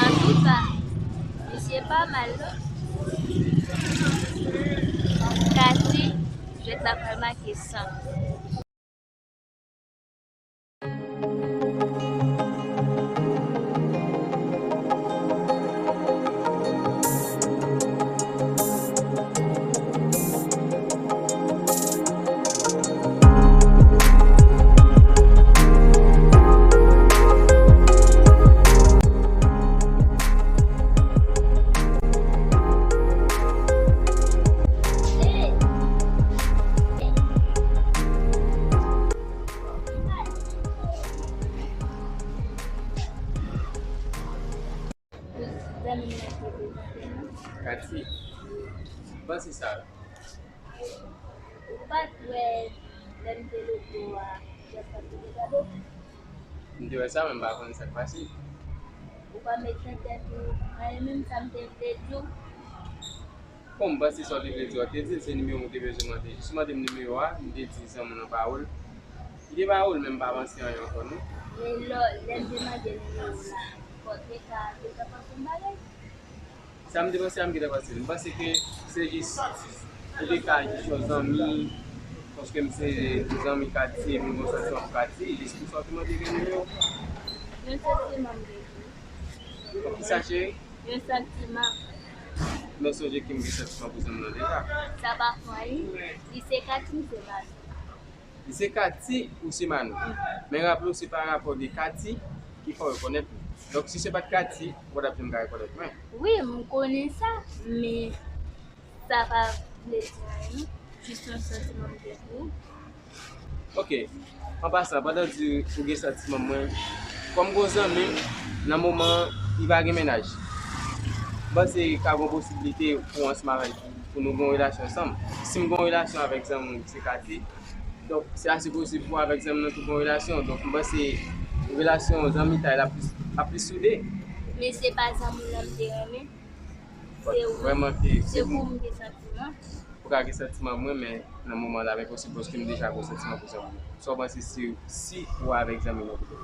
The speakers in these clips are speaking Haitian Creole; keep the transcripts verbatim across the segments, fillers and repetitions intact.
Antouka, misye pa mal non. Kati, jwèt la pral make san. Zanmi m nan te prezante m. Kati, m panse sa. Ou pa t wè lè m te leve a, lè m t ap leve gade w? M te wè sa, men m pa konnen sa k pase. Ou pa met nan tèt ou anyen menm, sa m te vle di w. Bon, m panse sa w te vle di a, w te di l se nimewo m te bezwen mande. Jis mande m nimewo a, m te di zanmi w nan pawòl. Li te pawòl, men m pa panse anyen ankò, non. Men lò, lè m te mande nimewo w la, fò w te ka, te ka panse m bagay. Sa m te panse a, m gentan panse l. M panse ke se jis, ou te ka jis yon zanmi, paske m se zanmi Kati, epi m gon santiman pou Kati, jis pou sa w te mande gen nimewo. Yon santiman m gen pou ou. Pou kisa, cheri? Yon santiman. Men sonje ke m gen santiman pou zanmi w lan deja. Sa pa fè anyen. Li se Kati, m se Manu. Li se Kati ou se Manu. Men raple w, se pa rapò de Kati ki fè w rekonèt li. Donk, si se pa t Kati, ou pa t ap janm ka rekonèt mwen. Wi, m konnen sa, men sa pa vle di anyen, non. Jis yon santiman m gen pou ou. Ok. An pasan, pandan w di ou gen santiman mwen, kòm gon zanmi m, nan moman an, li pa gen mennaj. M panse ka gon posiblite pou ansanm avè l, pou nou gon relasyon ansanm. Si m gon relasyon avèk zanmi m, se Kati, donk, se ase posib pou avèk zanmi m nan tou gon relasyon. Donk, m panse relasyon zanmitay la ap plis, ap plis soude. Men se pa zanmi w lan m te renmen. Se ou. Vrèman ke se pou m gen santiman. Ou ka gen santiman mwen, men nan moman la, men posib paske m deja gon santiman pou zanmi m. Sa w panse si, si ou avèk zanmi m nan kote?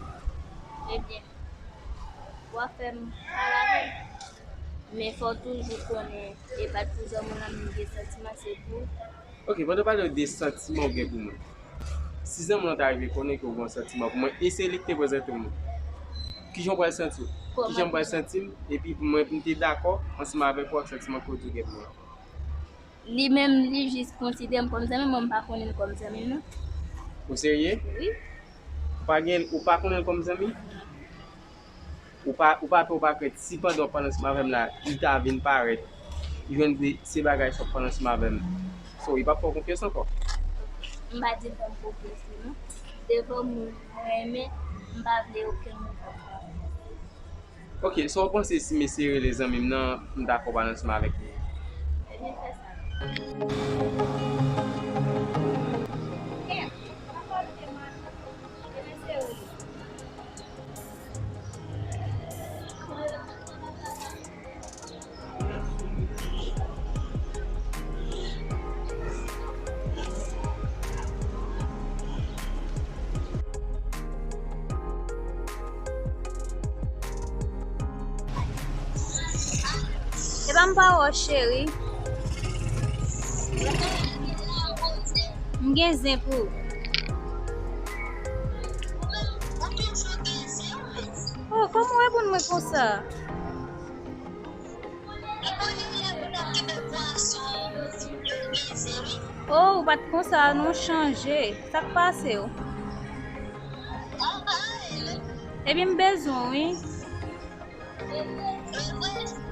Ebyen, w ap fè m pale avè l. Men fò w toujou konnen, e pa t pou zanmi w lan m gen santiman, se pou. Ok, pandan w pale de santiman w gen pou mwen, si zanmi w lan ta rive konnen ke w gen yon santiman pou mwen, e se li ki te prezante w mwen, kijan w pral santi w? Kijan m pral santi m? Epi pou mwen, pou m te dakò ansanm avèk ou ak santiman ke w di w gen pou mwen? Li menm, li jis konsidere m kòm zanmi, mwen m pa konnen l kòm zanmi m, non. Ou serye? Wi. Ou pa gen, ou pa konnen l kòm zanmi? Ou pa, ou pa pè, ou pa krent, si pandan w ap pale ansanm avè m la, li ta vin parèt, li jwenn ke se bagay sa w ap pale ansanm avè m, so, li p ap fè w konfyans ankò? M pa di l fè m konfyans li, non. Devan moun mwen renmen, m pa vle okenn moun fè m konfyans. Ok, sa w panse si m eseye rele zanmi m nan, m dakò pale ansanm avèk li? Ebyen, fè sa. Epa m pa wè w, cheri. M gen zen pou ou. Oh, kòman w reponn mwen konsa? Oh, ou pa t konsa non, chanje. Sa k pase w? Ebyen, m bezwen w, wi.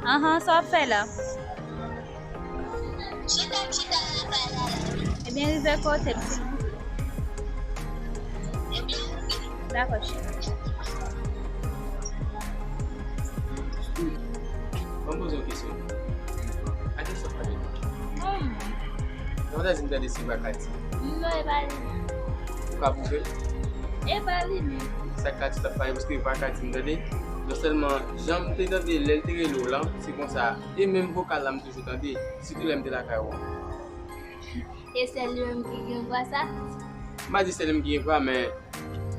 Anhan, sa w ap fè la? Chita, chita, la, la, la. Ebyen, rive kote m, sinon. Ebyen, ok. Dakò, cheri. Ban m poze w kesyon. Ate sa pale. Nan w ta di m tande se pa Kati. Non, e pa li menm. Ou ka pwouve l? E pa li menm. Sa Kati t ap pale, paske e pa Kati m tande. Non sèlman, jan m te tande lè l te rele w lan, se konsa. E menm vokal la m toujou tande, sitou lè m te lakay ou an. E sèl li menm ki gen vwa sa? M pa di sèl li menm ki gen vwa, men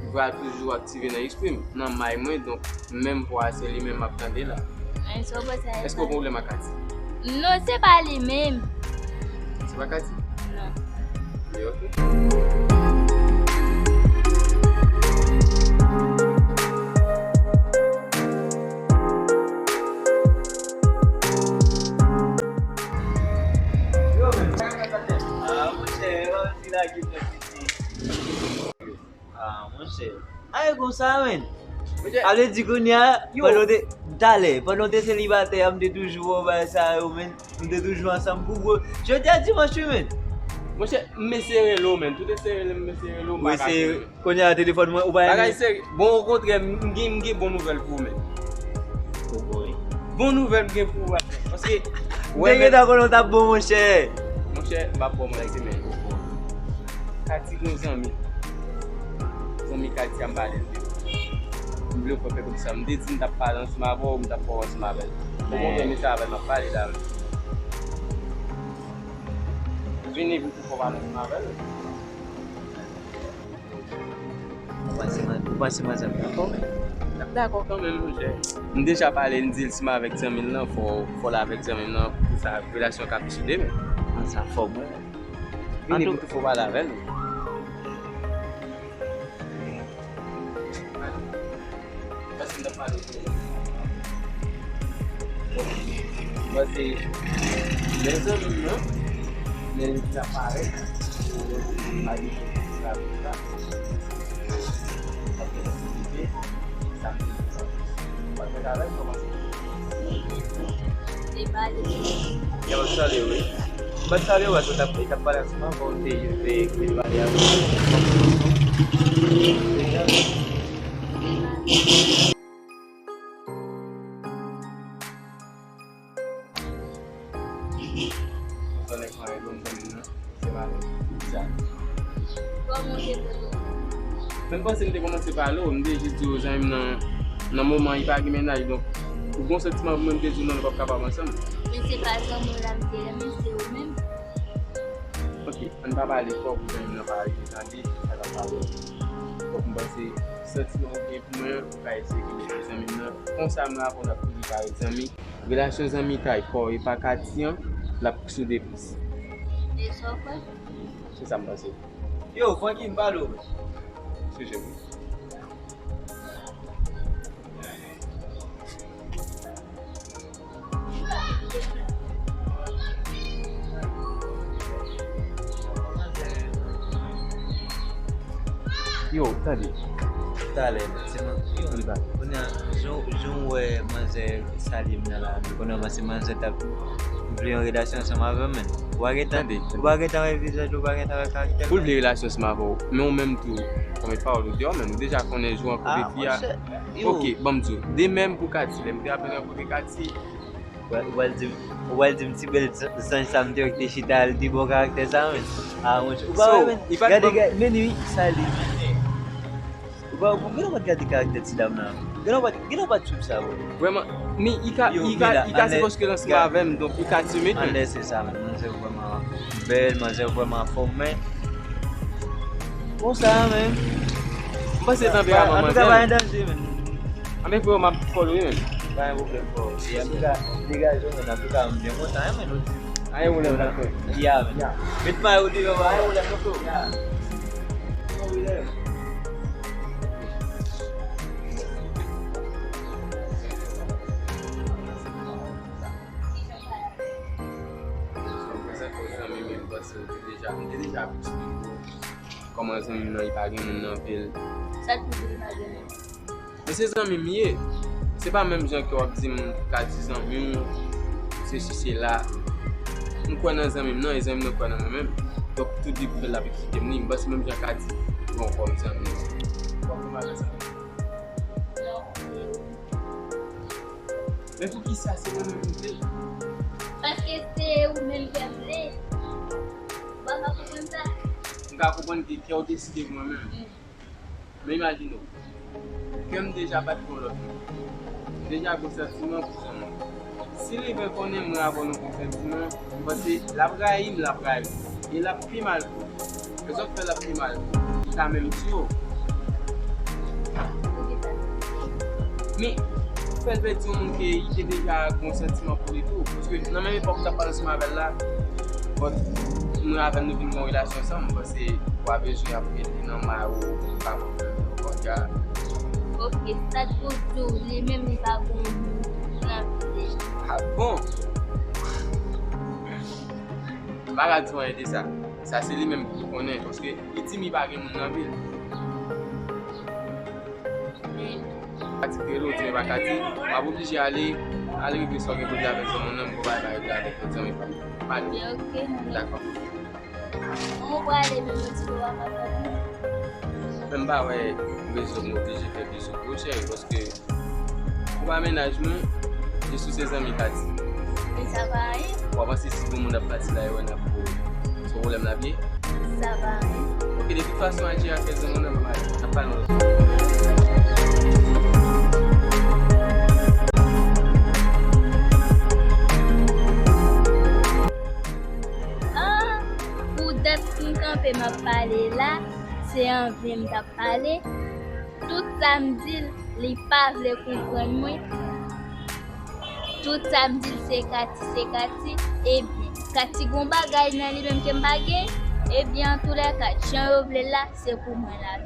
vwa a toujou aktive nan lespri m, nan may mwen, donk menm vwa a se li menm m ap tande la. Èske w gen pwoblèm ak Kati? Non, se pa li menm. Se pa Kati? Non. Li ok. Yo, men, sa ka fè sa tèt. Ah, monchè, yo, ti la ki fè piti. Ah, monchè. Ay, konsa, men. Monchè. A vle di kounye a, yo, pandan w te, talè, pandan w te selibatè a, m te toujou wè w bagay sa yo, men. Nou te toujou ansanm pou gwo. Jodi a dimanch wi, men. Monchè, m eseye rele w, men. Tout eseye rele m, m eseye rele w, m pa ka jwenn ou. Kounye a telefòn mwen, ou pa renmen. Bagay serye. Bon, okontrè, m, m gen, m gen bon nouvèl pou ou, men. Oh boy. Bon nouvèl m gen pou ou, men. Paske, m te gentan konnen w t ap bon, monchè. Monchè, m ap ba w manti, men. Kati gen yon zanmi. Zanmi Kati a m pale l de ou. M vle w fè kòmsi m te di m t ap pale ansanm avè w, m t ap fè w ansanm avè l. Okontrè, men se avè l m ap pale la, men. Vini pou fè w pale ansanm avè l. Ou panse man-, ou panse manzè ap dakò? L ap dakò kanmenm, monchè. M deja pale, m di l si m avèk zanmi l lan, fò, fò l avèk zanmi l lan, pou sa relasyon ka pi soude, men. Ah, sa fò, mwen. Vini pou tou fò pale avè l. Paske n ap pale de... Bon, se mezanmi m nan, men li deja parèt. Mwen pa gen chans pou sa. Paske lè se rive, sa m te di sa. Ou pa t mèt avè l, kòman se? Li pale. Yo, salye, wi. Mwen salye w, paske w t ap, w t ap pale ansanm avè w, te, te, te pale avè w. Sa nèg mare bon zanmi m nan, se pa nèg sa. Kòman w te konnen? Men m panse m te kòmanse pale w, m te jis di w zanmi m nan, nan moman li pa gen mennaj, donk ou gon santiman pou mwen, m te di w non, nou p ap kapab ansanm. Men se pa zanmi w la m te renmen, se ou menm. Ok, ann pa pale fò pou zanmi m nan pa rive tande sa k ap pale. Fòk m panse santiman ou gen pou mwen, ou ka eseye kenbe pou zanmi m nan. Konsa m rapò n ap toujou ka ret zanmi. Relasyon zanmitay pa w epa Kati an, l ap soude plis. E sa w kwè? Se sa m panse. Yo, Franky, m pale w. Sijè wi. Yo, tande. Talè, se man-, yo, kounye a, jan, jan w wè manzè salye m nan la, men kounye a, se manzè t ap vle yon relasyon ansanm avè m, men. Ou pa gentan, ou pa gentan wè vizaj, ou pa gentan wè karaktè l. Pou l vle relasyon ansanm avè w, men ou menm tou, kòm pawòl ou di a, men ou deja konnen jou an kote fi a. Yo. Ok, ban m di w, de menm pou Kati, lè m te ap rankontre Kati, Ou pral, ou pral di m, ou pral di m ti bèl zanj sa m te wè ki te chita a, li te bon karaktè sa, men. Ah, monchè. Ou pa wè, men. Gade, gade, men wi, sa li, men. Ou pa, ou genlè pa t gade karaktè ti dam nan. Genlè pa t, genlè pa t swiv sa, bro. Vrèman, men li ka, li ka, li ka se paske l ansanm avè m, donk li ka timid, men. Anlè se sa, men. Manzè vrèman bèl, manzè vrèman anfòm, men. Konsa, men. M panse tanperaman manzè. Antouka, pa gen danje, men. Anben, freo, m ap follow wi, men. Pa gen pwoblèm, freo. Antouka, degaje w, men. Antouka, m byen kontan, men, nou di. Anyen pwoblèm, freo. Ya, men. Met mayo deyò, pa gen pwoblèm, freo. Ya. Prezante w zanmi m, m panse w te deja, m te deja eksplike w kòman zanmi m nan, li pa gen moun nan vil. Sa k pou di li pa gen moun? Men se zanmi m ye. Se pa menm jan ke w ap di m, ka di zanmi w, sesi, sela. M kwè nan zanmi m nan, e zanmi m nan kwè nan mwen menm. Donk, tout depi fè l ap eksplike m li, m panse menm jan ka di, bon, kòm zanmi m. Kòm nou mal zanmi. Men poukisa se mwen menm m vle? Paske se ou menm kè m vle. Ou pa ka konprann sa? M ka konprann ke kè w deside pou mwen menm. Mm. Men imajine w, kè m deja bat pou yon lòt moun. M deja gon santiman pou yon moun. Si li vin konnen mwen avè w nou gon santiman, m panse l ap rayi m, l ap rayi w. E l ap pi mal pou ou. Rezon k fè l ap pi mal pou ou, li ka menm tiye w. Men, fè l pèdi yon moun ke li te deja gon santiman pou li tou. Paske nan menm epòk m t ap pale ansanm avè l la, bon, mwen avè l nou vin gen yon relasyon ansanm, m panse w a bezwen ap rete nan may ou, ou pa konprann ankò, ya. Ok, sa t pou di w, li menm li pa gon moun nan vi l. Ah bon? M pa ka di w anyen de sa. Sa se li menm ki konnen, paske li di m li pa gen moun nan vi l. Pati rele w di m pa ka di, m ap oblije ale, ale regle sa w gen pou regle avèk zanmi w nan, m gen bagay pou regle avèk lòt zanmi pa m. M ale. Ok, ok. Dakò. Mwen prale, men mwen di w a pa pale. Men m pa wè rezon m oblije fè bizou pou ou, cheri, paske ou pa mennaj mwen, jis ou se zanmi Katy. Men sa pa anyen. W a panse si gon moun ap pati la, yo wè n ap, se pwoblèm l ap ye? Sa pa anyen. Ok, de tout fason, aji avèk zanmi w nan, pa mal. N ap pale lòt. Ah, pou dat m kanpe, m ap pale la, se anvi m t ap pale. Tout sa m di l, li pa vle konprann mwen. Tout sa m di l, se Katy, se Katy. Ebyen, Katy gon bagay nan li menm ke m pa gen. Ebyen, antoulèka, jan yo vle l la, se pou mwen l ale.